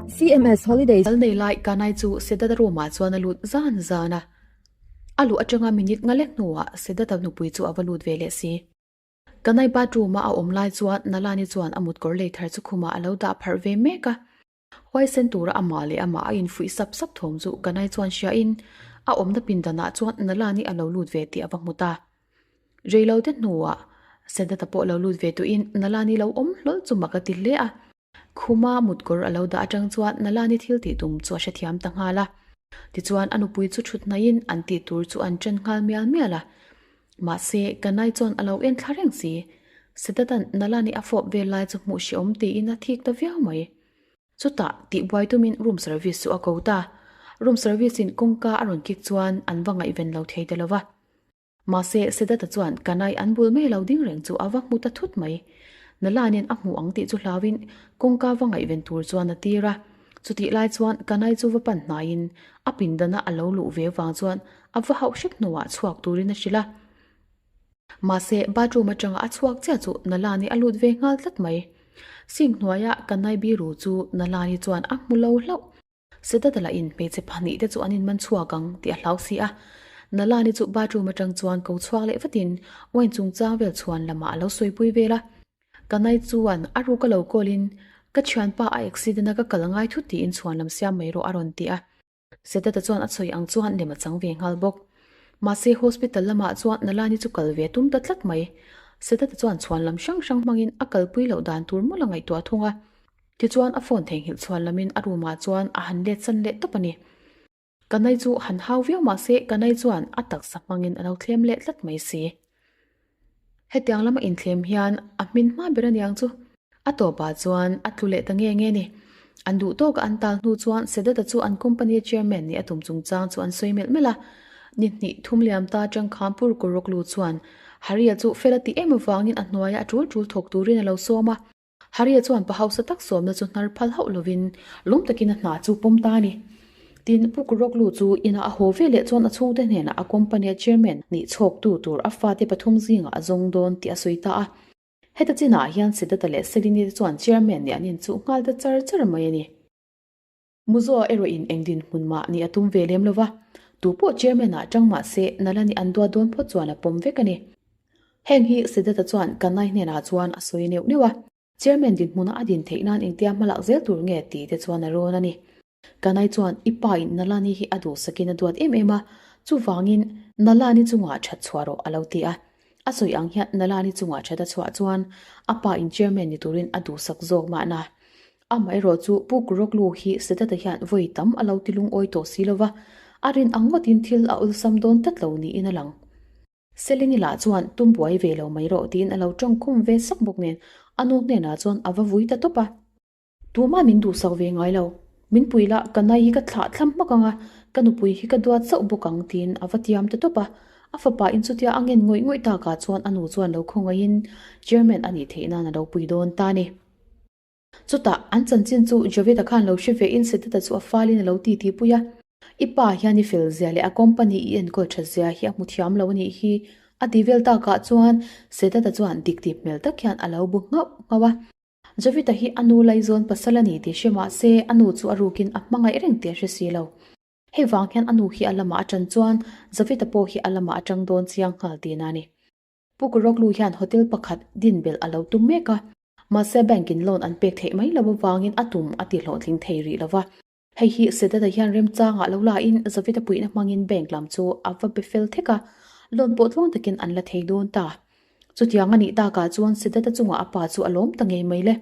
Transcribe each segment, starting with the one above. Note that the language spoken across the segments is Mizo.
CMS Holidays. Kal nei lai Kanai chu Sedata room ah chuan a lut zan zan a. A luh atanga minute nga lek hnuah Sedata nupui chu a va lut ve leh si. Kanai bathroom a a awm lai chuan Nalani chuan a mutkawr lei thar chu khumah a lo dah pharh ve mek a. Huaisen tura amah leh amah a infuih sap sap thawm chu Kanai chuan hriain a awmna pindanah chuan Nalani a lo lut ve tih a va hmu ta. Reilote hnuah Sedata pawh lo lut ve tuhin Nalani lo awm hlawl chu mak a ti hle a. Khuma mutkawr a lo dah atang chuan Nalani thil tih tum chu a hrethiam ta nghal a. Tichuan a nupui chu thut hnaihin an tih tur chu an chen nghal mial mial a. Mahse, Kanai chuan a lo en thla reng si. Sedatan Nalani a fawp vel lai chu hmuh hrehawm tiin a thik ta viau mai. Chutah tihbuai tumin room service chu a ko ta. Room service in kawngka a rawn kik chuan an va ngaihven lo thei ta lo va. Mahse, Sedata chuan Kanai an bul mai lo ding reng chu a va hmu ta thut mai. Nalanin a hmu ang tih chu hlauin kawngka va ngaihven tur chuan a tir a. Chutih lai chuan Kanai chu va pan hnaiin a pindana a lo luh ve vang chuan a va hauh hrep hnuah chhuak turin a hrilh a. Mahse, bathroom atanga a chhuak chiah chu Nalani a lut ve nghal tlat mai. Sink hnuaia Kanai biru chu Nalani chuan a hmu lo hlauh. Sedata lahin hmeichhe pahnih te chu an inman chhuak ang tih a hlau si a. Nalani chu bathroom atang chuan ko chhuak leh vatin wine chungchang vel chhuan lamah a lo sawipui vel a. Kanai chuan a ruk a lo call in ka thianpa a accident a ka kal ngai thut tiin chhuan lam siam mai rawh a rawn ti a. Sedata chuan a sawi ang chuan lem a chang ve nghal bawk. Mahse hospital lamah chuan Nalani chu kal ve a tum ta tlat mai. Sedata chuan chhuan lam hrang hrang hmangin a kalpui loh dan tur mawlh a ngaihtuah thung a. Tichuan a phone theihnghilh chhuan lamin a room ah chuan a han let san leh tawp a ni. Kanai chu han hau viau mah se Kanai chuan a taksa hmangin a lo thlem leh tlat mai si. Hetiang lama inthlem hian a hmin hma ber aniang chu a tawpah chuan a tlu leh ta nge nge ni. An duh tawka an tal hnu chuan Sedata chu an company chairman nih a tum chungchang chu an sawi melh melh a. Ni hnih thum liam ta atang khan Pu Rukuruklu chuan Haria chu fel a tih em avangin a hnuaia a tul tul thawk turin a lo sawm a. Haria chuan pa hausa tak sawmna chu hnar phal hauh lovin lawm takin a hna chu pawm ta a ni. Tin, Pu Kuroklu chu inah a haw ve leh chuan a chhungte hnenah a company-a chairman nih chhawktu tur a fate pathum zingah a zawng dawn tih a sawi ta a. Heta chinah hian Siddhartha leh Selini te chuan chairman nih an inchuh nghal ta char char mai a ni. Muzoa erawhin eng dinhmun mah nih a tum ve lem lo va, tu pawh chairman-ah tang mah se Nalani an duat dawn phawt chuan a pawm vek a ni. Heng hi Siddhartha chuan Kanai hnenah chuan a sawi neuh neuh a, chairman dinhmuna a din theih nan engtia hmalak zel tur nge tih te chuan a rawn a ni. Kanai chuan i pa in Nalani hi a duhsakin a duat em em a, chuvangin Nalani chungah that chhuah rawh a lo ti a. A sawi ang hian Nalani chungah that a chhuah chuan a pa in chairman ni turin a duhsak zawk mahna. Amaherawh chu Pu Kuroklu hi Sedata hian vawi tam a lo ti lungawi tawh si lova, a rin ang ngawtin thil a awlsam dawn tlat lo niin a lang. Selini lah chuan tum buai ve lo mai rawh tiin a lo tawngkhum ve sak bawk nen a nu hnenah chuan a va vui ta tawp a. Tumah min duhsak ve ngai lo, min pui lah ka nai hi ka thlah thlam hmak ang a, ka nupui hi ka duat chauh bawk ang tiin a va tiam ta tawp a. A fapa in chutia a ngen ngawih ngawih takah chuan a nu chuan lo khawngaihin chairman a nih theih nan a lo pui dawn ta a ni. Chutah an chanchin chu Javed-a khan lo hre ve in Sedata chu a falin a lo ti ti pui a. I pa hian i fel zia leh a company i enkawl that zia hi a hmu thiam lo a nih hi a ti vel takah chuan Sedata chuan dik ti hmel tak hian a lo bu nghauh nghauh a. Javed-a hi a nu laizawn pasal a ni tih hre mah se a nu chu a rukin a hmangaih reng tih a hre si lo. Hei vang hian a nu hi a lamah a tan chuan Javed-a pawh hi a lamah a tang dawn chiang nghal tihna a ni. Pu Kuroklu hian hotel pakhat din belh a lo tum mek a, mahse bank in loan an pek theih mai lo avangin a tum a ti hlawhtling thei rih lo va. Hei hi Sedata hian remchangah lo la in Zavita puihna hmangin bank lam chu a va be fel thek a, loan pawh tluang takin an la thei dawn ta. Chutiang a nih takah chuan Sedata chungah a pa chu a lawm ta ngei mai le.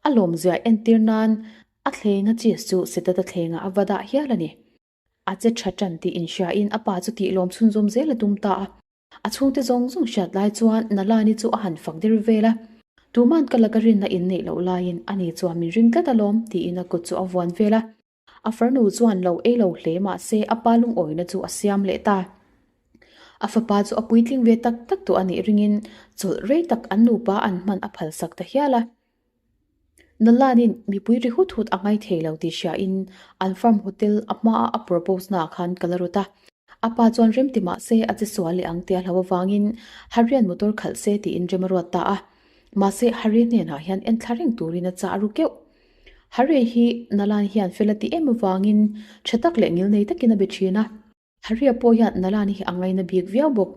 A lawmzia entir nan a thlenga cheese chu Sedata thlengah a va dah hial a ni. A che tha tan tih inhriain a pa chu tih lawm chhunzawm zel a tum ta a. A chhungte zawng zawng hriat lai chuan Nalani chu a han fak der vel a, Tuman ka laka rinna in neih loh laiin ani chuan min ring tlat alawm tiin a kut chu a vuan vel a. A farnu chuan lo ei lo hle mah se a pa lungawina chu a siam leh ta. A fapa chu a puitling ve tak tak tawh a nih ringin chawlh rei tak an nupa an hman a phalsak ta hial a. Nalanin mipui ri hut hut a ngai thei lo tih hriain an farm hotel a hmaa a propose naah khan ka la rawt a. A pa chuan rem ti mah se a che sual leh ang tia hlau avangin Harry-a'n motor khalh se tiin rem a ruat ta a. Mahse Harry hnenah hian en thla reng turin a chah ru keuh. Harry hi Nalan hian fel a ti em avangin tha tak leh ngilnei takin a be thin a. Harry-a pawh hian Nalan hi a ngaina bik viau bawk.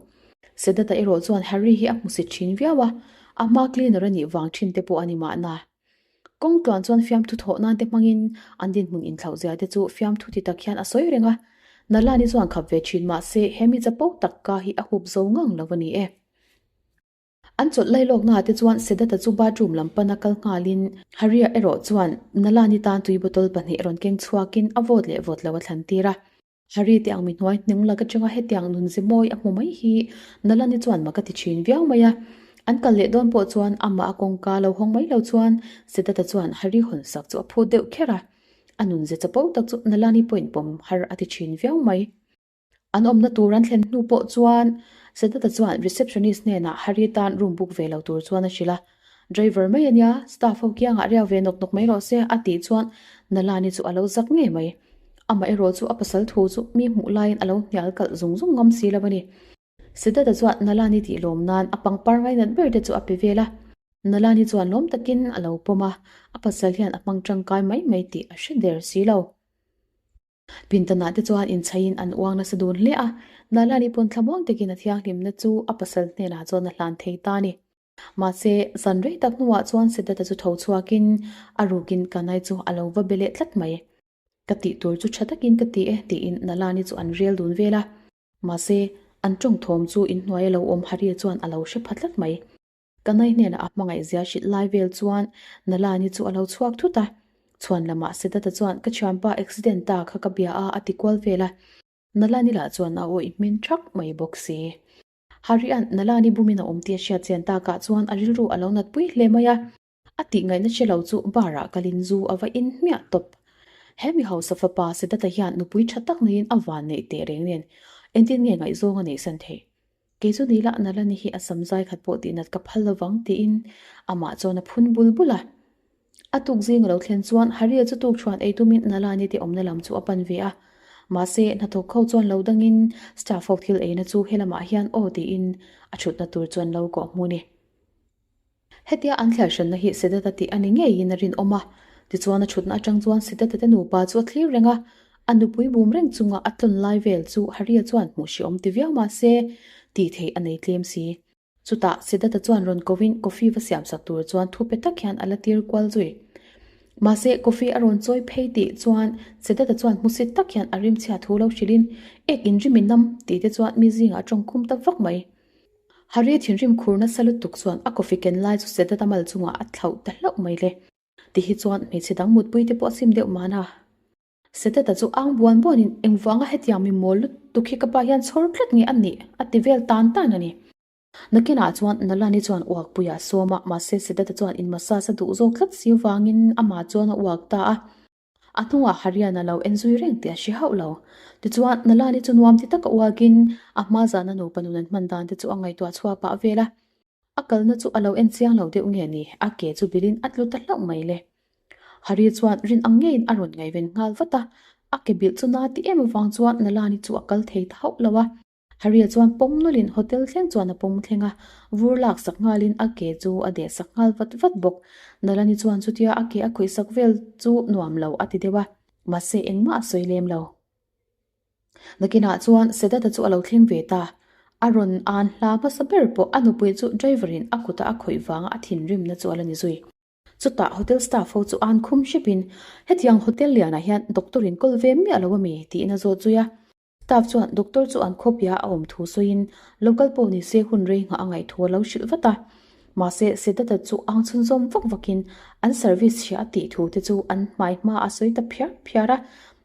Siddhartha erawh chuan Harry hi a hmusit thin viau a, a hma cleaner a nih vang thin te pawh a ni mahna. Kawng tluan chuan fiamthu thawh nan te hmangin an dinhmun inthlauh zia te chu fiamthu ti tak hian a sawi reng a. Nalani chuan khap ve thin mahse he mi chapo tak ka hi a hup zo ngang lo a ni e. An chawlh lai lawknaah te chuan Siddhartha chu bathroom lam pana kal nghalin Haria erawh chuan Nalani tan tui bottle pahnih rawn keng chhuakin a vawt leh vawt lo a thlan tir a. Hari te ang mi hnuai hnung lak atanga hetiang nunzi mawi a hmu mai hi Nalani chuan mak a ti thin viau mai a. An kal leh dawn pawh chuan amah a kawngka lo hawng mai lo chuan Siddhartha chuan Hari hawn sak chu a phut deuh kher a. A nunzi chapo tak chu Nalani pawhin pawm har a ti thin viau mai. An awmna tur an thlen hnu pawh chuan Siddhartha chuan receptionist hnenah Hari tan room book ve lo tur chuan a hrilh a. Driver mai a nia, staff ho kiangah riau ve nawk nawk mai rawh se a tih chuan Nalani chu a lo zak ngei mai. Amah erawh chu a pasal thu chu mi hmuh laiin a lo hnial kalh zung zung ngam si lo a ni. Siddhartha chuan Nalani tih lawm nan a pangpar ngainat ber te chu a pe vel a. Nalani chuan lawm takin a lo pawm a, a pasal hian a hmang tangkai mai mai tih a hre der si lo. Pintanah te chuan inchhaiin an uang nasa dun hle a, Nalani pawn thlamuang takin a thianghlimna chu a pasal hnenah chuan a hlan thei ta a ni. Mahse, zan rei tak hnuah chuan Siddhartha chu tho chhuakin a rukin Kanai chu a lo va be leh tlat mai. Ka tih tur chu tha takin ka ti e tiin Nalani chu an rel dun vel a. Mahse, an tawng thawm chu inhnuai a lo awm Haria chuan a lo hre pha tlat mai. Kanai hnenah a hmangaih zia hrilh lai vel chuan Nalani chu a lo chhuak thut a. Chhuan lamah Siddhartha chuan ka thianpa accident ta kha ka bia a a ti kual vel a. Nalani lah chuan a awih hmin thak mai bawk si. Harian Nalani bumin a awm tih a hriat chian takah chuan a rilru a lo natpui hle mai a. A tih ngaihna hre lo chu bar ah kalin zu a va in hmiah tawp. He mi hausa fapa Siddhartha hian nupui tha tak neiin a van neih teh reng nen engtin nge ngaihzawng a neihsan theih? Kei chu ni lah Nalani hi a sam zai khat pawh tihnat ka phal lovang tiin amah chuan a phun bul bul a. A tuk zing a lo thlen chuan Haria chu tuk chhuan ei tumin Nalani te awmna lam chu a pan ve a. Mahse, hnathawk ho chuan lo dangin staff ho thil eina chu helamah hian aw tiin a thutna tur chuan lo kawh hmu ni. Hetia an thliar hranna hi Siddhartha tih a ni ngeiin a rinawm a. Tichuan a thutna atang chuan Siddhartha te nupa chu a thlir reng a, a nupui bum reng chunga a tlawn lai vel chu Haria chuan hmuh hreawm ti viau mahse tih theih a nei tlem si. Chutah Siddhartha chuan rawn kovin coffee va siam sak tur chuan thu pe tak hian a la tir kual zui. Mahse coffee a rawn chawi phei tih chuan Siddhartha chuan hmusit tak hian a rimchhia thu lo hrilhin ek inrim in nam tih te chuan mi zingah a tawngkhum ta vak mai. Hari thinrim khur nasa lutuk chuan a coffee ken lai chu Siddhartha mal chungah a thlauh ta hlauh mai le. Ti hi chuan hmeichhe dang mutpui te pawh a sim deuh mahna. Siddhartha chu ang buan buanin engvanga hetiang mi mawl lutuk hi ka pa hian chhawr tlat nge a nih a ti vel tan tan a ni. Nakinah chuan Nalani chuan uakpuiah a sawm a, mahse Siddhartha chuan in massage a duh zawk tlat si vangin amah chuan a uak ta a. A hnungah Harian a lo en zui reng tih a hre hauh lo. Tichuan Nalani chu nuam ti taka uakin a hma zana nupa nun an hman dan te chu a ngaihtuah chhuah pah vel a. A kalna chu a lo en chiang lo deuh nge ni, a ke chu bilin a tlu ta hlauh mai le. Hari chuan rin ang ngeiin a rawn ngaihven nghal vat a, a ke bilh chu na ti em avang chuan Nalani chu a kal thei ta hauh lo a. Haria chuan pawm nawlhin hotel thleng chuan a pawm thleng a, vur lak sak nghalin a ke chu a deh sak nghal vat vat bawk. Nalani chuan chutia a ke a khawih sak vel chu nuam lo a ti deuh a, mahse engmah a sawi lem lo. Nakinah chuan Siddhartha chu a lo thleng ve ta. A rawn an hla hmasa ber pawh a nupui chu driver in a kuta a khawih vanga a thinrimna chu a la ni zui. Chutah hotel staff ho chu an khum hrepin, Hetiang hotel lianah hian doctor in kawl ve miah lo ami? tiin a zawt zui a. Staff chuan doctor chu an khawpia a awm thu sawiin local pawh ni se hun rei nghah a ngaih thu a lo hrilh vat a. Mahse Siddhartha chu ang chhunzawm vak vakin an service hria a tih thu te chu an hmai hma a sawi ta phiar phiar a,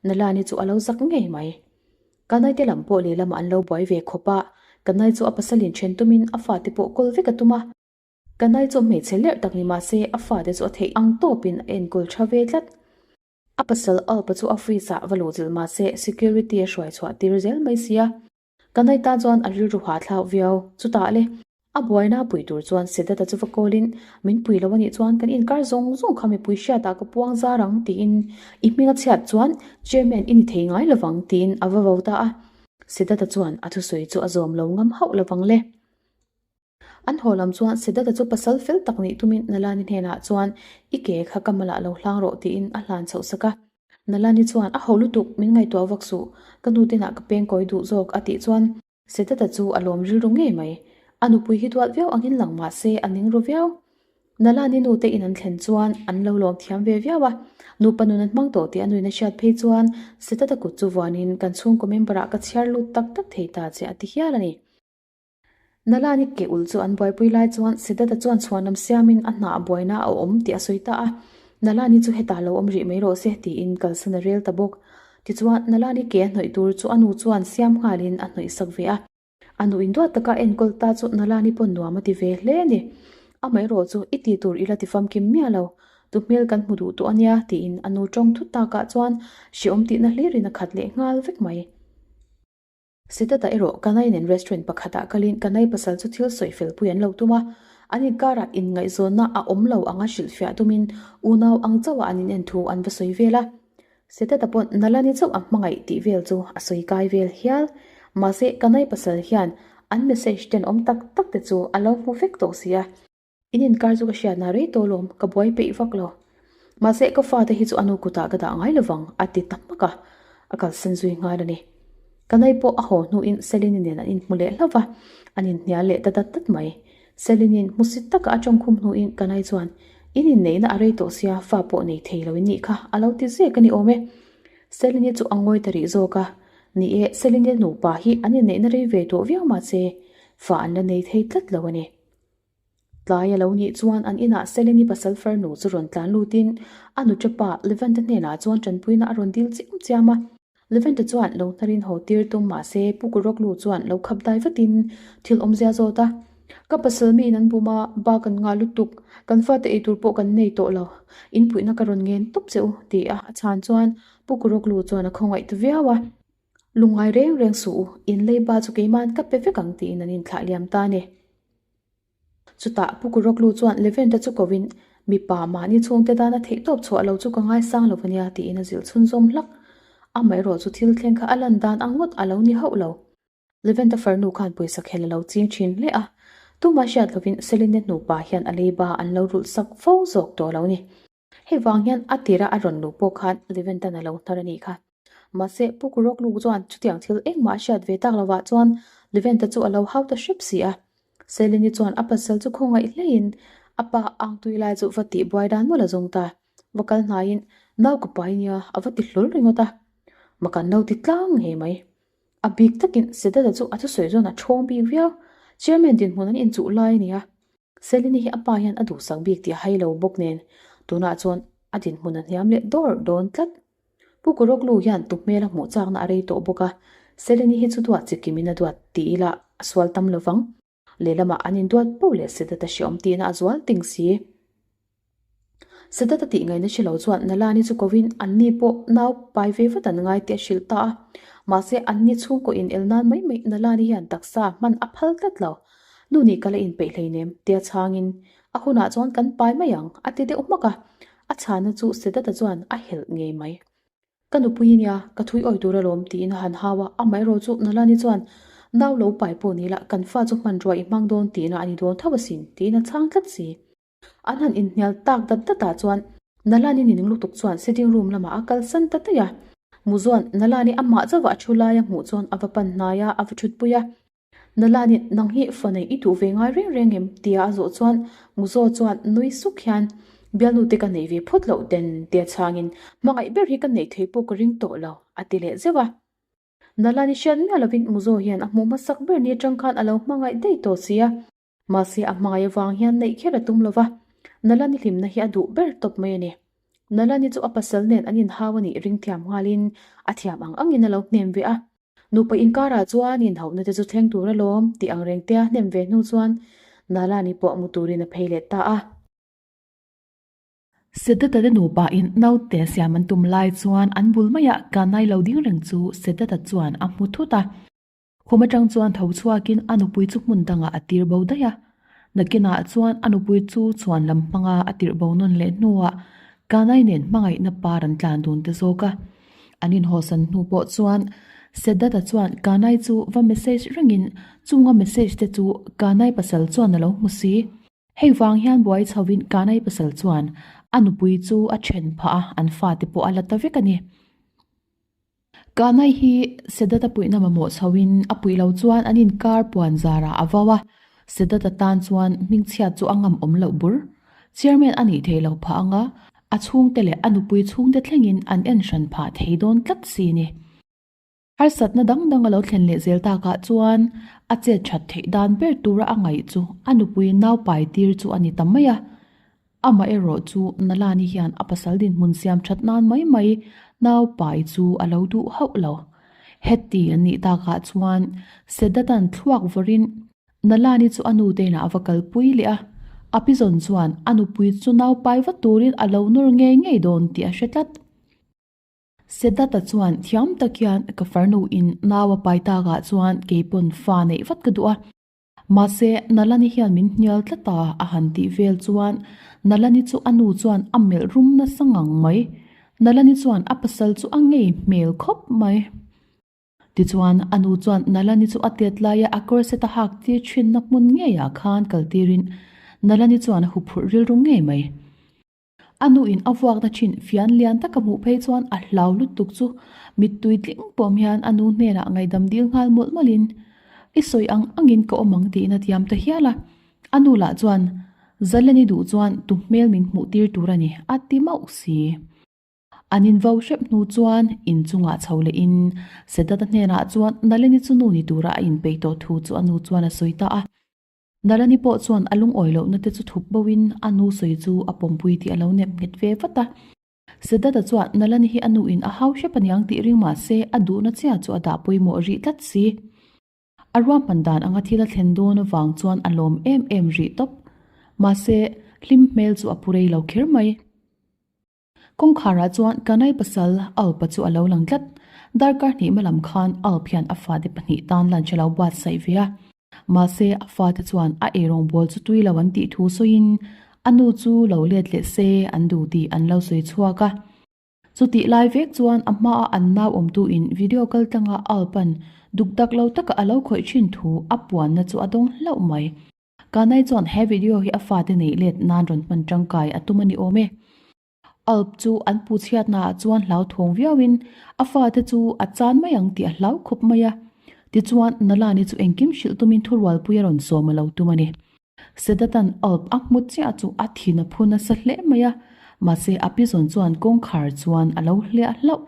Nalani chu a lo zak ngei mai. Kanai te lam pawh lehlamah an lo buai ve khawp a, Kanai chu a pasalin then tumin a fate pawh kawl vek a tum a. Kanai chu hmeichhe lerh tak ni mahse a fate chu a theih ang tawpin a enkawl tha ve tlat. A pasal Alpa chu office ah va luh zilh mahse security a hruai chhuah tir zel mai sia. Kanai tan chuan a rilru hah thlak viau. Chutah le, a buaina pui tur chuan Siddhartha chu va call in, Min pui lo anih chuan kan inkar zawng zawng kha mipui hriatah ka puang zar ang tiin i hming a chhiat chuan chairman i ni thei ngai lovang tiin a va vo ta a. Siddhartha chuan a thusawi chu a zawm lo ngam hauh lovang le. An haw lam chuan Siddhartha chu pasal fel tak nih tumin Nalani hnenah chuan I ke kha ka malah lo hlang rawh tiin a hlan chhoh sak a. Nalani chuan A ho lutuk, min ngaihtuah vak suh, ka nu tenah ka peng kawi duh zawk a tih chuan Siddhartha chu a lawm rilru ngei mai. A nupui hi duat viau angin lang mah se a ning ru viau. Nalani nu te in an thlen chuan an lo lawm thiam ve viau a, nupa nun an hmang tawh tih a nuin a hriat phei chuan Siddhartha kut chu vuanin kan chhungkaw member ah ka chhiar lut tak tak thei ta che a ti hial a ni. Nalani ke ul chu an buaipui lai chuan Siddhartha chuan chhuanlam siamin a hnah buaina a awm tih a sawi ta a, Nalani chu hetah lo awm rih mai rawh se tiin kalsan a rel ta bawk. Tichuan Nalani ke a hnawih tur chu a nu chuan siam nghalin a hnawih sak ve a. A nu in duat taka enkawl ta chu Nalani pawn nuam a ti ve hle a ni. Amaherawh chu i tih tur ila ti famkim miah lo, tu hmel kan hmu duh tawh a nia tiin a nu tawng thut takah chuan hreawm tihna hlirin a khat leh nghal vek mai. Siddhartha erawh Kanai nen restaurant pakhatah kalin Kanai pasal chu thil sawi fel pui an lo tum a, an inkarah inngaihzawnna a awm lo anga hrilhfiah tumin unau ang chauha an inen thu an va sawi vel a. Siddhartha pawh Nalani chauh a hmangaih tih vel chu a sawi kai vel hial. Mahse Kanai pasal hian an message tenawm tak tak te chu a lo hmu vek tawh si a. In inkar chu ka hriatna rei tawh lawm, ka buai peih vak lo. Mahse ka fate hi chu a nu kutah ka dah ngai lovang a ti ta hmak a, a kalsan zui nghal a ni. Ka nai pawh a haw hnuin Selini nen an inhmu leh hlauh va, an inhnial leh ta dat dat mai. Selini'n hmusit taka a tawngkhum hnuin ka nai chuan, In inneihna a rei tawh sia, fa pawh nei thei lo in nih kha, a lo ti zek a ni awm e. Selini chu a ngawi ta rih zawk a, ni e, Selini nupa hi an inneihna rei ve tawh viau mahse fa an la nei thei tlat lo a ni. Tlai a lo nih chuan an inah Seleni pasal farnu chu rawn tlan lutin a nuṭa pa Levente hnenah chuan ṭanpuina a rawn dil chiam chiam a. Levente chuan lo hnarin haw tir tum mah se Pu Kuroklu chuan lo khap dai vatin thil awmzia zawt a, Ka pasal miin an bum a, ba kan ngah lutuk, kan fate eitur pawh kan nei tawh lo, in puihna ka rawn ngen tawp che u, ti a a chhan chuan Pu Kuroklu chuan a khawngaih ta viau a. Lungngai reng reng suh u, in leiba chu keima'n ka pe vek ang tiin an inthlah liam ta a ni. Chutah Pu Kuroklu chuan Levent-a chu kovin, Mipa mahni chhungte tana theihtawp chhuah lo chu ka ngaisang lo ania tiin a zilh chhunzawm hlak. Amaherawh chu thil thleng kha a lan dan ang ngawt a lo ni hauh lo. Levent-a farnu khan pawisa khel a lo ching thin hle a, tumah hriat lovin Celine hnupa hian a leiba an lo rulh sak fo zawk tawh lo ni. Hei vang hian a tira a rawn luh pawh khan Leventan a lo hnar a nih kha. Mahse, Pu Kuroklu chuan chutiang thil engmah a hriat ve tak lovah chuan Leventa chu a lo hau ta hrep si a. Selini chuan a pasal chu khawngaih hleiin a pa ang tui lai chu va tih buai dan mawlh a zawng ta. Va kal hnaiin nau ka pai nia a va ti hlawl ringawt a. Makan lo ti tlang ngei mai. A bik takin Sedata chu a thusawi zawn a thawng bik viau. Chairman dinhmun an inchuh lai a ni a. Selini hi a pa hian a duhsak bik tih a hai lo bawk nen tunah chuan a dinhmun a hniam leh dawr dawn tlat. Pu Kuroklu hian tu hmel a hmuh chakna a rei tawh bawk a, Selini hi chu duat chi kimin a duat ti ila a sual tam lo vang. Lehlamah an induat poh leh Siddhartha hreawm tihna a zual ting si. Siddhartha tih ngaihna hre lo chuan Nalani chu kovin anni pawh nau pai ve vat an ngai tih a hrilh ta a. Mahse anni chhungkaw in el nan mai mai Nalani hian taksa hman a phal tlat lo. Nu nih ka la inpeih hleinem tia chhangin a hunah chuan kan pai mai ang a ti deuh hmak a. A chhana chu Siddhartha chuan a helh ngei mai. Ka nupui nia, ka thui awi tur alawm tiin a han hau a, amaherawh chu Nalani chuan nau lo pai pawh ni la kan fa chu hmanrua i hmang dawn tihna a ni dawn tho asin tiin a chhang tlat si. An han inhnial tak dat dat ah chuan Nalani ning lutuk chuan sitting room lamah a kalsan ta daih a. Muzuan Nalani amah chauh a thu lai a hmuh chuan a va pan hnai a, a va thutpui a. Nalani nang hi fa nei i duh ve ngai reng reng em? tia a zawh chuan Muzo chuan nui suk hian Bialnu te ka nei ve phawt loh den tia chhangin Hmangaih ber hi ka neih theih pawh ka ring tawh lo a ti leh zeuh a. Nalani hriat miah lovin Muzo hian a hmuh hmasak ber ni atang khan a lo hmangaih daih tawh si a. Mahse a hmangaih avang hian neih kher a tum lo va, Nalani hlimna hi a duh ber tawp mai a ni. Nalani chu a pasal nen an inhau a nih ring thiam nghalin a thiam ang angin a lo hnem ve a. Nupa inkarah chuan inhauhna te chu thleng tur alawm tih ang reng tea hnem ve hnu chuan Nalani pawh mu turin a phei leh ta a. Siddhartha te nupa in naute siam an tum lai chuan an bul maiah Kanai lo ding reng chu Siddhartha chuan a hmu thut a. Khum atang chuan tho chhuakin a nupui chu hmun dangah a tir bo daih a. Nakinah chuan a nupui chu chhuan lam hmanga a tirh bo nawn leh hnuah Kanai nen hmangaihna par an tlan dun ta zawk a. An inhawsan hnu pawh chuan Sedat-a chuan Kanai chu va message rengin chunga message te chu Kanai pasal chuan a lo hmu si. Hei vang hian buai chhovin Kanai pasal chuan a nupui chu a then phah a, an fate pawh a la ta vek a ni. Kanai hi Sedat-a puihna mamawh chhoin a puih lo chuan an inkar puan zarah a vau a, Sedat-a tan chuan hmingchhiat chu a ngam awm loh bur. Chairman a nih theih loh phah anga a chhungte leh a nupui chhungte thlengin an en hran phah thei dawn tlat si ni. Harsatna dang dang a lo thlen leh zel takah chuan a chet that theih dan ber tura a ngaih chu a nupui nau pai tir chu a ni ta mai a. Amah erawh chu Nalani hian a pasal dinhmun siam that nan mai mai nau pai chu a lo duh hauh lo. Heti an nih takah chuan Sedatan thluak vawrin Nalani chu a nu te inah a va kalpui leh a, a pizawn chuan a nupui chu nau pai vat turin a lo nawr ngei ngei dawn tih a hre tlat. Sedata chuan thiam tak hian ka farnu in nau a pai takah chuan keipawn fa neih vat ka duh a, mahse Nalani hian min hnial tlat a a han tih vel chuan Nalani chu a nu chuan a melh rum nasa ngang mai. Nalani chuan a pasal chu a ngei hmel khawp mai. Tichuan, a nu chuan Nalani chu a tet laia a corset a hak tir thinna hmun ngeiah khan kal tirin Nalani chuan a huphurh rilru ngei mai. A nuin a vuakna thin fian lian taka hmuh phei chuan a hlau lutuk chu mittui tling pawm hian a nu hnenah ngaihdam dil nghal mawlh mawlhin, I sawi ang angin ka awm ang tiin a tiam ta hial a. A nu lah chuan, Zaleni duh chuan tu hmel min hmuh tir tur a ni, a ti mauh si. An invo hrep hnu chuan inchungah chho lehin Sedata hnenah chuan Naleni chu nu ni tura a inpeih tawh thu chu a nu chuan a sawi ta a. Nalani pawh chuan a lungawi lohna te chu thup boin a nu sawi chu a pawmpui tih a lo nep nghet ve vat a. Sedata chuan Nalani hi a nuin a hau hrep aniang tih ring mah se a duhna chiah chu a dah pawimawh rih tlat si. A ruahman dan anga thil a thlen dawn avang chuan a lawm em em rih tawp. Mahse, hlim hmel chu a pu rei lo kher mai. Kawngkharah chuan Kanai pasal Alpa chu a lo lang tlat. Darkar hnih hma lam khan Alp hian a fate pahnih tan lunch a lo buatsaih ve a. Mahse, a fate chuan a eirawngbawl chu tui lo an tih thu sawiin a nu chu lo let leh se an duh tih an lo sawi chhuak a. Chutih lai vek chuan a hmaa an nau awmtuin video kaltlanga Alpa'n dukdak lo taka a lo khawih thin thu a puanna chu a dawng hlauh mai. Kanai chuan he video hi a fate neih let nan rawn hman tangkai a tum a ni awm e. Alp chu an pu chhiatnaah chuan hlauthawng viauin a fate chu a chan mai ang tih a hlau khawp mai a. Tichuan, Nalani chu engkim hrilh tumin thurualpui a rawn sawm a lo tum a ni. Sedatan Alp a hmu chiah chu a thin a phu nasa hle mai a, mahse a pizawn chuan kawngkhar chuan a lo hliah hlauh.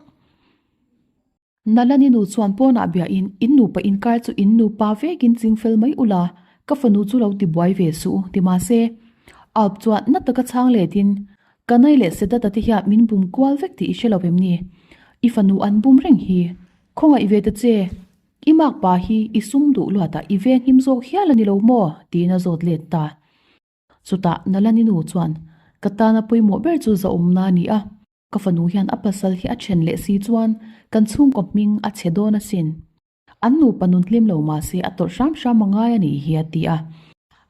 Nalani nu chuan pawnah biain in nupa inkar chu in nupa vekin ching fel mai ula, ka fanu chu lo ti buai ve suh u, ti mahse, Alp chuan na taka chhang letin, Kanai leh Sedata te hian min bum kual vek tih i hre lo em ni? I fanu an bum reng hi. Khawngaih ve ta che. I makpa hi i sum duh luatah i venghim zawk hial a ni lo maw? tiin a zawt let ta. Chutah Nalani nu chuan, Ka tana pawimawh ber chu zahawmna a ni a. Ka fanu hian a pasal hi a then leh si chuan kan chhungkaw hming a chhe dawn asin. An nupa nun hlim lo mahse a tawrh hram hram a ngai a nih hi a ti a.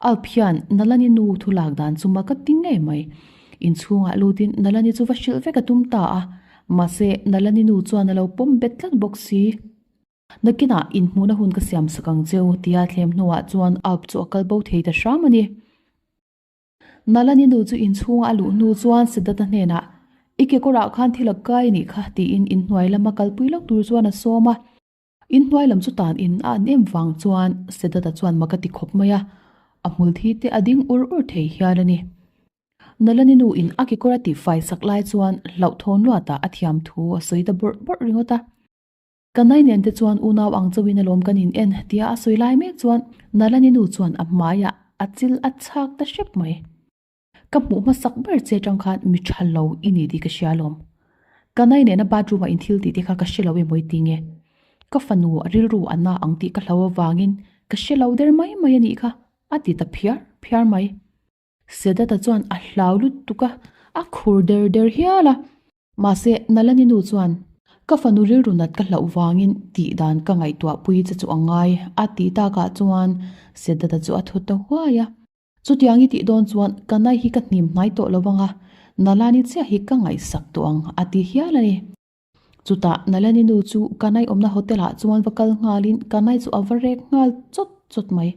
Alp hian Nalani nu thu lak dan chu mak a ti ngei mai. Inchhungah lutin Nalani chu va hrilh vek a tum ta a, mahse Nalani nu chuan a lo pawm bet tlat bawk si. Nakinah inhmuhna hun ka siam sak ang cheu tia thlem hnuah chuan Alp chu a kal bo thei ta hram a ni. Nalani nu chu inchhunga a luh hnu chuan Siddhartha hnenah, I kekawrah khan thil a kai nih kha, tiin inhnuai lama kalpui lawk tur chuan a sawm a. Inhnuai lam chu tan in a an em vang chuan Siddhartha chuan mak a ti khawp mai a, a hmul thi te a ding ur ur thei hial a ni. Nalani nu in a kekawr a tihfai sak lai chuan hlauhthawn luatah a thiam thu a sawi ta bawrh bawrh ringawt a. Ka nai nen te chuan unau ang chauhin alawm kan in en tia a sawi lai mek chuan Nalani nu chuan a hmaiah a chil a chhak ta hrep mai. Ka hmuh hmasak ber che atang khan mi tha lo i ni tih ka hria alawm. Ka nai nena bathroom ah in thil tih te kha ka hre lo emaw i ti nge? Ka fanu a rilru a na ang tih ka hlau avangin ka hre lo der mai mai a nih kha a ti ta phiar phiar mai. Sedata chuan a hlau lutuk a, a khur der der hial a. Mahse, Nalani nu chuan, Ka fanu rilru nat ka hlauh vangin tih dan ka ngaihtuah pui che chu a ngai, a tih takah chuan Sedata chu a thu ta huai a. Chutiang i tih dawn chuan ka nai hi ka hnim hnai tawh lo vang a, Nalani chiah hi ka ngaihsak tawh ang, a ti hial a ni. Chutah Nalani nu chu Kanai awmna hotel ah chuan va kal nghalin Kanai chu a va rek nghal chawt chawt mai.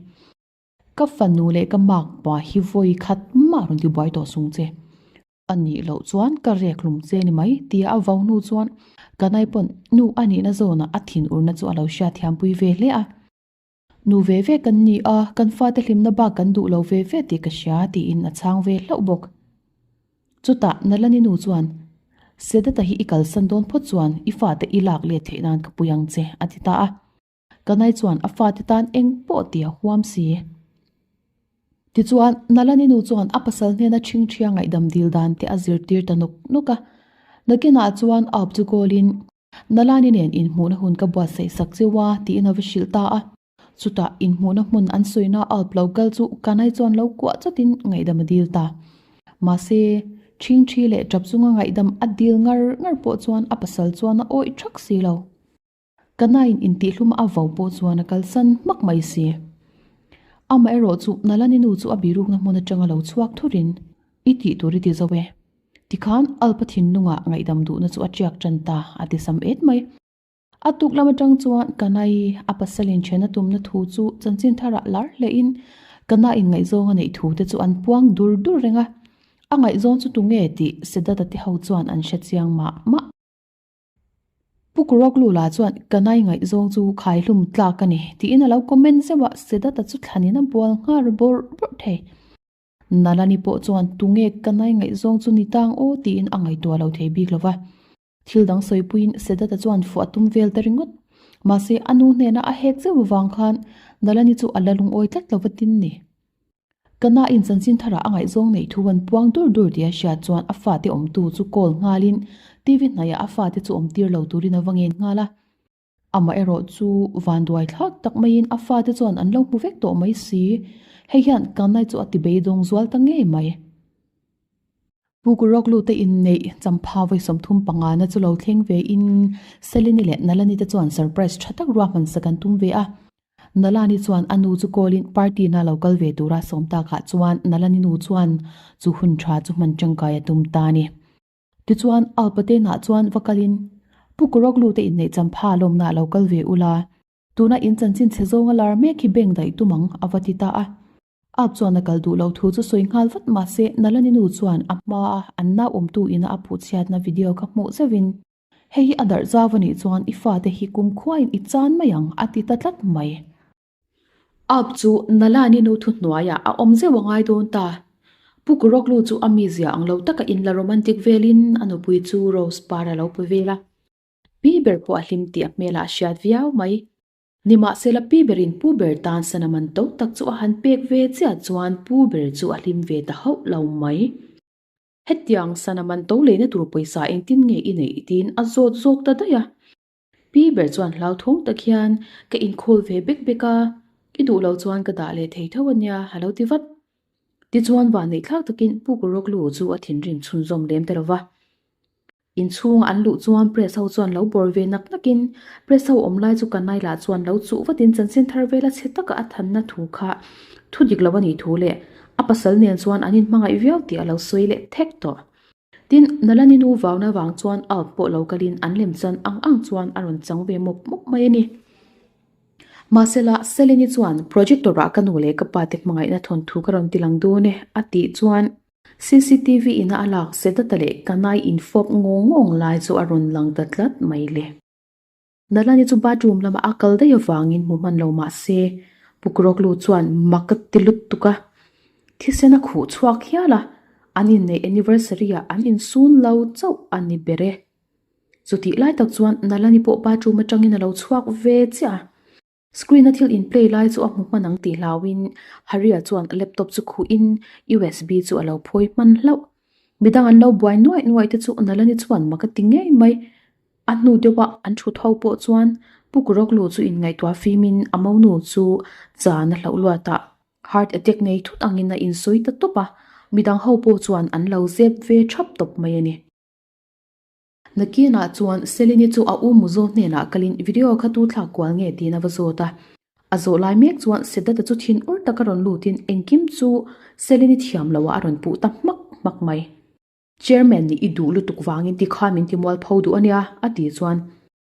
Ka fanu leh ka makpa hi vawi khat mah rawn ti buai tawh sung che. A nih loh chuan ka rek hlum che ni mai tia a vau hnu chuan Kanai pawn nu a nihna zawnah a thinurna chu a lo hriatthiampui ve hle a. Nu ve ve kan ni a, kan fate hlimna bak kan duh lo ve ve tih ka hria tiin a chhang ve hlauh bawk. Chutah Nalani nu chuan, Sedata hi i kalsan dawn phawt chuan i fate i lak let theih nan ka pui ang che a ti ta a. Kanai chuan a fate tan eng pawh tih a huam si. Tichuan, Nalani nu chuan a pasal hnena ṭhingṭhia ngaihdam dil dan te a zirtir ta nawk nawk a. Nakinah chuan Aap chu kawlin, Nalani nen inhmuhna hun ka buatsaih sak cheu a, tiin a va hrilh ta a. Chutah inhmuhna hmun an sawina Alp lo kal chu Kanai chuan lo kuah chawtin ngaihdam a dil ta. Mahse, ṭhingṭhi leh ṭap chunga ngaihdam a dil ngar ngar pawh chuan a pasal chuan a awih ṭhak si lo. Kanaiin intihhlum a vo pawh chuan a kalsan hmak mai si. Amaherawh chu Nalani nu chu a birukna hmun aṭanga lo chhuak thurin, I tih tur i ti zo e. Tikhan Alpa thinlungah ngaihdam duhna chu a ṭiak ṭan ta, a ti sam et mai. A tuk lam aṭang chuan Kanai a pasalin ṭhen a tumna thu chu chanchin tharah lar hlehin Kanaiin ngaihzawng a neih thu te chu an puang dur dur reng a. A ngaihzawng chu tunge tih Sedata te ho chuan an hre chiang mah mah. Pu Kuroklu lah chuan Kanai ngaihzawng chu khaihlum tlak a ni tiin a lo comment zeuh a, Sedata chu thlanin a bual nghal bawrh bawrh thei. Nalani pawh chuan tunge Kanai ngaihzawng chu ni tang aw tiin a ngaihtuah lo thei bik lo va. Thil dang sawipuiin Sedata chuan fuh a tum vel ta ringawt. Mahse a nu hnena a hek zeuh vang khan Nalani chu a la lungawi tlat lo va tin ni. Kana-in chanchin tharah a ngaihzawng neih thu an puang dur dur tih a hriat chuan a fate awmtu chu call nghalin TV hnaihah a fate chu awmtir lo turin a va ngen nghal a. Amaherawh chu vanduai thlak tak maiin a fate chuan an lo hmu vek tawh mai si. Hei hian Kanai chu a ti beidawng zual ta ngei mai. Pu Kuroklu te inneih champha vawi 35 na chu lo thleng ve in Selini leh Nalani te chuan surprise tha tak ruahman sak an tum ve a. Nalani chuan a nu chu call in party na lo kal ve tura sawm takah chuan Nalani nu chuan chu hun tha chu hman tangkai a tum ta a ni. Tichuan Alpatenah chuan va kalin Pu Kuroklu te inneih champha lawmna lo kal ve ula, tuna in chanchin chhe zawnga lar mek hi bank daih tum ang a va ti ta a. Aap chuan a kal duh lo thu chu sawi nghal vat mahse Nalani nu chuan a hmaa an nau awmtu ina a phuhchhiatna video kha hmuh zeuhin hei hi a darh zau a nih chuan i fate hi kumkhuain i chan mai ang a ti ta tlat mai. Aap chu Nalani nu thuhnuaiah a awm zeuh a ngai dawn ta. Pu Kuroklu chu a mizia ang lo taka inla romantic velin a nupui chu rose par a lo pe vel a. Pi ber pawh a hlim tih a hmelah a hriat viau mai. Nimahsela pi berin pu ber tan sana man to tak chu a han pek ve chiah chuan pu ber chu a hlim ve ta hauh lo mai. Hetiang sana man to leina tur pawisa engtin nge i neih tiin a zawt zawk ta daih a. Pi ber chuan hlauthawng tak hian ka inkhawl ve bek bek a, i duh lo chuan ka dah leh thei tho a nia a lo ti vat. Tichuan vanneih thlak takin Pu Kuroklu chu a thinrim chhunzawm lem ta lo va. Inchhunga an luh chuan press ho chuan lo bawr ve nak nakin press ho awm lai chu Kanai lah chuan lo chuh vatin chanchin thar vela chhe taka a thanna thu kha thu dik lo a nih thu leh a pasal nen chuan an inhmangaih viau tih a lo sawi leh thek tawh. Tin, Nalani nu vauna vang chuan Alp pawh lo kalin an lem chan ang ang chuan a rawn chang ve mawp mawp mai a ni. Mahsela, Seleni chuan projector-ah ka nu leh ka pa te hmangaihna thawnthu ka rawn tilang dawn e a tih chuan CCTV ina a lak Sedata leh Kanai infawp ngawng ngawng lai chu a rawn lang ta tlat mai le. Nalani chu bathroom lamah a kal daih avangin hmu hman lo mah se, Pukroklu chuan mak a ti lutuk a, thisen a khuh chhuak hial a, an inneih anniversary ah an insun lo chauh a ni ber e. Chutih lai tak chuan Nalani pawh bathroom atangin a lo chhuak ve chiah a. Screen a thil in play lai chu a hmu hman ang tih hlauhin Haria chuan a laptop chu khuhin USB chu a lo phawi hman hlauh. Midang an lo buai nuaih nuaih te chu Nalani chuan mak a ti ngei mai. A hnu deuha an thut ho pawh chuan Pu Kuroklu chu inngaihtuah fimin a monu chu chan a hlauh luat a, heart attack nei thut angin a insawi ta tawp a, midang ho pawh chuan an lo zep ve thap tawp mai a ni. Nakinah chuan Selini chu a u Muzo hnenah kalin video kha tu thlak kual nge tiin a va zawt a. A zawh lai mek chuan Sedata chu thin ur taka rawn lutin engkim chu Selini thiam loah a rawn puh ta hmak hmak mai. Chairman nih i duh lutuk vangin tikhan min ti mualpho duh a nia, a tih chuan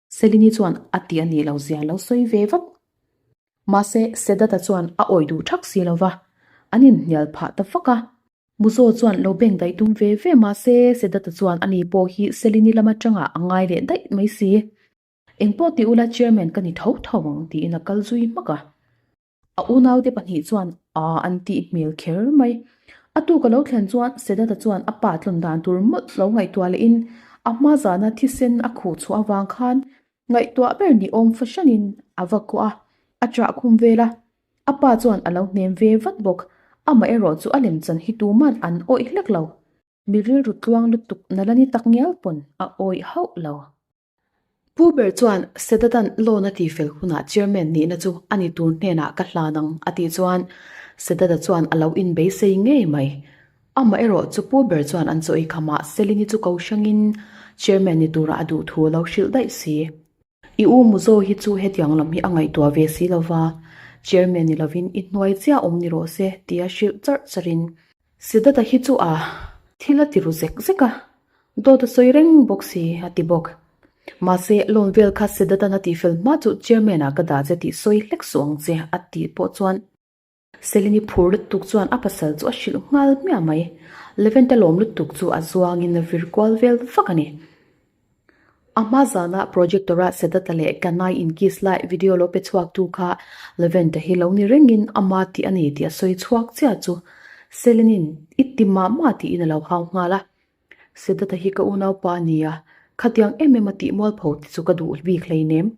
Selini chuan a ti a nih lo zia lo sawi ve vat. Mahse, Sedat-a chuan a awih duh thak si lo va, an inhnial phah ta vak a. Muzo chuan lo beng daih tum ve ve mahse, Sedat-a chuan ani pawh hi Selini lam atangah a ngai leh daih mai si. Engpawh ti ula Chairman ka ni tho tho ang tiin a kal zui hmak a. A unaute pahnih chuan a an tih hmel kher mai. A tuk a lo thlen chuan Sedat-a chuan a pa tlawn dan tur mawlh lo ngaihtuah lehin a hma zana thisen a khuh chhuah avang khan ngaihtuah ber ni awm fahranin a va kuah a, a chah khum vel a. A pa chuan a lo hnem ve vat bawk. Amaherawh chu a lemchan hi tuman an awih hlek lo. Mi rilru tluang lutuk nala ni tak ngial pawn a awih hauh lo. Pu ber chuan Sedatan loan a tihfel hunah chairman nihna chu a ni tur hnenah ka hlan ang a tih chuan Sedata chuan a lo inbeisei ngei mai. Amaherawh chu Pu ber chuan an chaw ei khamah Selini chu ko hrangin chairman ni turah a duh thu a lo hrilh daih si. I u Muzo hi chu hetiang lam hi a ngaihtuah ve si lova, chairman ni lovin i hnuai chiah awm ni rawh se tia hrilh charh charhin Sedata hi chu a thil a ti ru zek zek a, dawt a sawi reng bawk si a ti bawk. Mahse, loan vel kha Sedatan a tihfel hma chu chairman ah ka dah che tih sawi hlek suh ang che a tih pawh chuan Selini phur lutuk chuan a pasal chu a hrilh nghal hmiah mai. Levente lawm lutuk chu a zuangin a vir kual vel vak a ni. A hma zana projector-a Sedata leh Kanai inkiss lai video lo pe chhuaktu kha Levente hi lo ni rengin ama tih a ni tih a sawi chhuak chiah chu Selinin i ti mah mah tiin a lo hau nghal a. Sedata hi ka unaupa a ni a, khatiang em em a tih mualpho te chu ka duh bik hleinem.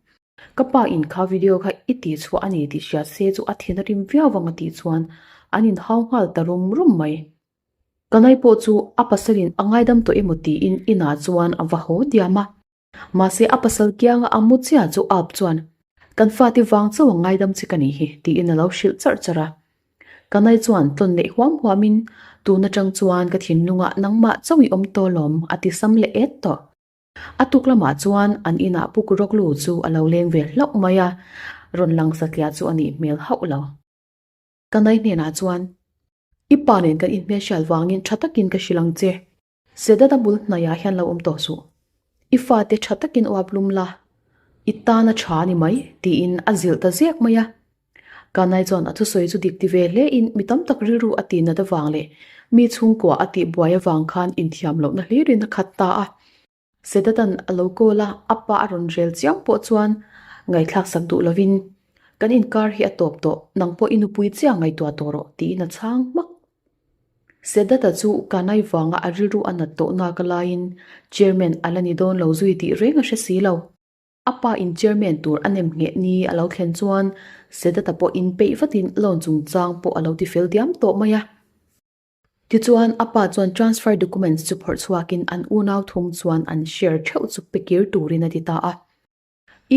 Ka pa in kha video kha i tih chhuah a ni tih hria se chu a thin a rim viau vang a tih chuan an inhau nghal ta rum rum mai. Kanai pawh chu a pasalin a ngaidam tawh emaw tiin inah chuan a va haw diam a. Mahse a pasal kianga a mu chiah chu Alp chuan, Kan fate vang chauh a ngaidam che ka nih hi, tiin a lo hrilh charh charh a. Kanai chuan tlawn leh huam huamin, Tun atang chuan ka thinlungah nangmah chauh i awm tawh lawm, a ti sam leh et tawh. A tuk lamah chuan an inah Pu Kuroklu chu a lo leng ve hlauh mai a, rawn lang satliah chu a nih hmel hauh lo. Kanai hnenah chuan, I pa nen kan inhmelhriat vangin tha takin ka hrilh ang che. Sedata bul hnaiah hian lo awm tawh suh. I fate tha takin uap lum la, i tan a tha a ni mai, tiin a zilh ta ziak mai a. Kanai chuan a thusawi chu dik ti ve hle in mi tam tak rilru a tih nat avang leh mi chhungkua a tih buai avang khan inthiam lohna hlirin a khat ta a. Sedatan a lo call a, a pa a rawn rel chiam pawh chuan ngaihthlak sak duh lovin, Kan inkar hi a tawp tawh, nang pawh i nupui chiah ngaihtuah tawh rawh, tiin a chhang hmak. Sedata chu Kanai vanga a rilru a nat tawh nak laiin Chairman a la ni dawn lo zui tih reng a hre si lo. A pa in Chairman tur a nem ngheh ni a lo thlen chuan Sedata pawh inpeih vatin loan chungchang pawh a lo tifel diam tawh mai a. Tichuan, a pa chuan transfer documents chu phawrh chhuakin an unau thum chuan an share theuh chu pe kir turin a ti ta a.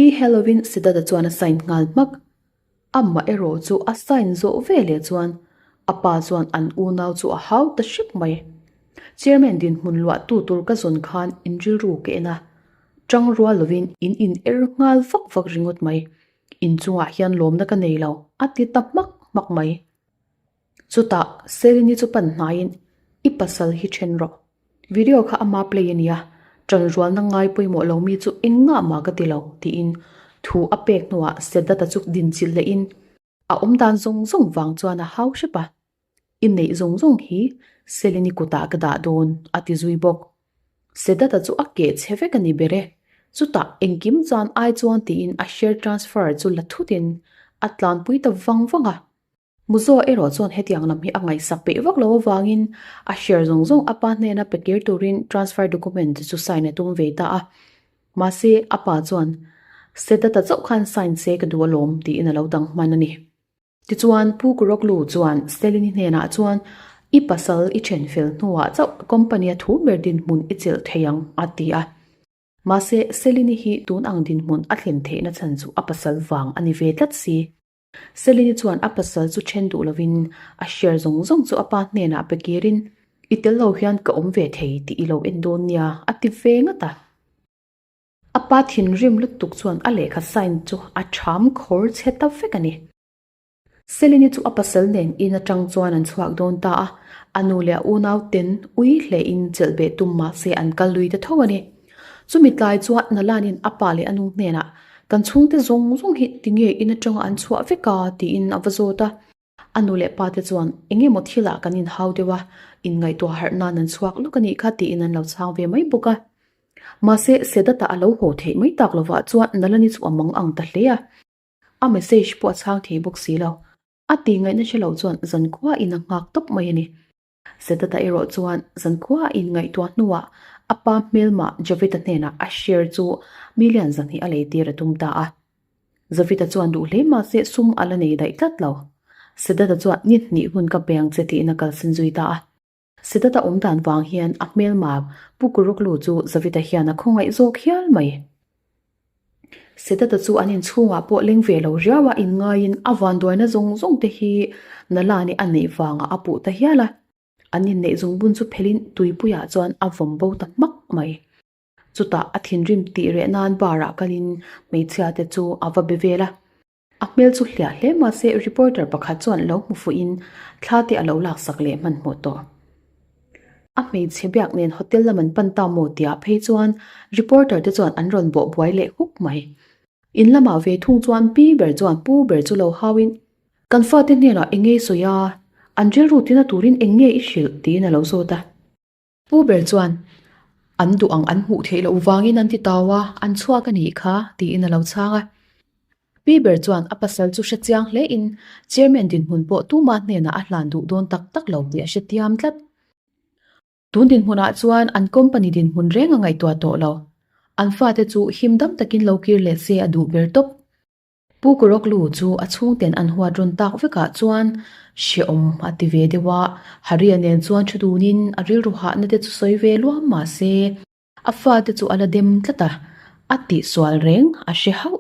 I Halloween Siddhartha chuan a sign nghal hmak. Amah erawh chu a sign zawh ve leh chuan a pa chuan an unau chu a hau ta hrep mai. Chairman dinhmun luahtu tur ka zawn khan in rilru ka en a, tang rual lovin in in er nghal vak vak ringawt mai. Inchungah hian lawmna ka nei lo, a ti ta hmak hmak mai. Chutah Selini chu pan hnaiin i pasal hi then rawh. Video kha ama play a nia, tanrualna ngai pawimawh lo mi chu eng ngah mah ka ti lo tiin thu a pek hnuah Sedata chu dinchilh lehin a awm dan zawng zawng vang chuan a hau hrep a. I neih zawng zawng hi Selini kutah ka dah dawn a ti zui bawk. Sedata chu a keh chhe vek a ni ber e. Chutah engkim chuan ai chuan tiin a share transfer chu la thutin a tlanpui ta vang vang a. Muzoa erawh chuan hetiang lam hi a ngaihsak peih vak lo avangin a share zawng zawng a pa hnena pe kir turin transfer document chu sign a tum ve ta a. Mahse, a pa chuan, Sedata chauh khan sign se ka duh alawm, tiin a lo dang hman a ni. Tichuan, Pu Kuroklu chuan Selini hnenah chuan, I pasal i then fel hnuah chauh company-a thu ber dinhmun i chelh thei ang, a ti a. Mahse, Selini hi tun ang dinhmun a thlen theihna chhan chu a pasal vang a ni ve tlat si. Selini chuan a pasal chu then duh lovin a share zawng zawng chu a pa hnenah pe kirin, I tel lo hian ka awm ve thei tih i lo en dawn nia, a ti ve ngat a. A pa thinrim lutuk chuan a lehkha sign chu a ṭham khawr chhe ta vek a ni. Selene chu a pasal nen in atang chuan an chhuak dawn ta a, a nu leh a unau ten ui hlein chelh beh tum mah se an kal lui ta tho a ni. Chumi tlai chuan Nalanin a pa leh a nu hnenah, Kan chhungte zawng zawng hi tinge in atanga an chhuah vek a? tiin a va zawt a. A nu leh pa te chuan eng emaw thilah kan inhau deuh a, inngaihtuah harh nan an chhuak lawk a nih kha tiin an lo chhang ve mai bawk a. Mahse, Sedat-a a lo haw theih mai tak lovah chuan Nalani chu a mang ang ta hle a. A message pawh a chhang thei bawk si lo. A tih ngaihna hre lo chuan zankhua in a nghak tawp mai a ni. Sedat-a erawh chuan zankhua a inngaihtuah hnuah a pa hmelmah Javita hnenah a share chu million zahnih a leitir a tum ta a. Zavita chuan duh hle mahse sum a la nei daih tlat lo. Sedat-a chuan ni hnih hun ka pe ang che tiin a kalsan zui ta a. Sedat-a awm dan vang hian a hmelma Pu Kuruklu chu Zavita hian a khawngaih zawk hial mai. Sedat-a chu an inchhungah pawh leng ve lo riau a inngaiin a vanduaina zawng zawng te hi Nalani a neih vangah a puh ta hial a. An inneih zungbun chu phelin tuipuiah chuan a vawm bo ta hmak mai. Chutah a thinrim tih reh nan bar-ah kalin hmeichhia te chu a va be vel a. A hmel chu hliah hle mahse reporter pakhat chuan lo hmu fuhin thla te a lo laksak leh hmanhmawh tawh. A hmeichhe biak nen hotel lam an pan ta maw tiah phei chuan reporter te chuan an rawn bawh buai leh huk mai. In lamah ve thung chuan pi ber chuan pu ber chu lo hauin kan fate hnenah eng nge i sawi a, an rilru tina turin eng nge i hrilh tiin a lo zawt a. Pu ber chuan, An duh ang an hmuh theih loh vangin an ti tau a, an chhuak a nih kha, tiin a lo chhang a. Pi ber chuan a pasal chu hre chiang hle in Chairman dinhmun pawh tuma hnenah a hlan duh dawn tak tak lo tih a hre tiam tlat. Tun dinhmunah chuan an company dinhmun reng a ngaihtuah tawh lo. An fate chu him dam takin lo kir leh se a duh ber tawp. Pu Kuroklu chu a chhungten an huat rawn tak vekah chuan hrehawm a ti ve deuh a, Haria nen chuan thu dunin a rilru hahna te chu sawi ve luam mah se, a fate chu a la dem tlat a, a tihsual reng a hre hauh.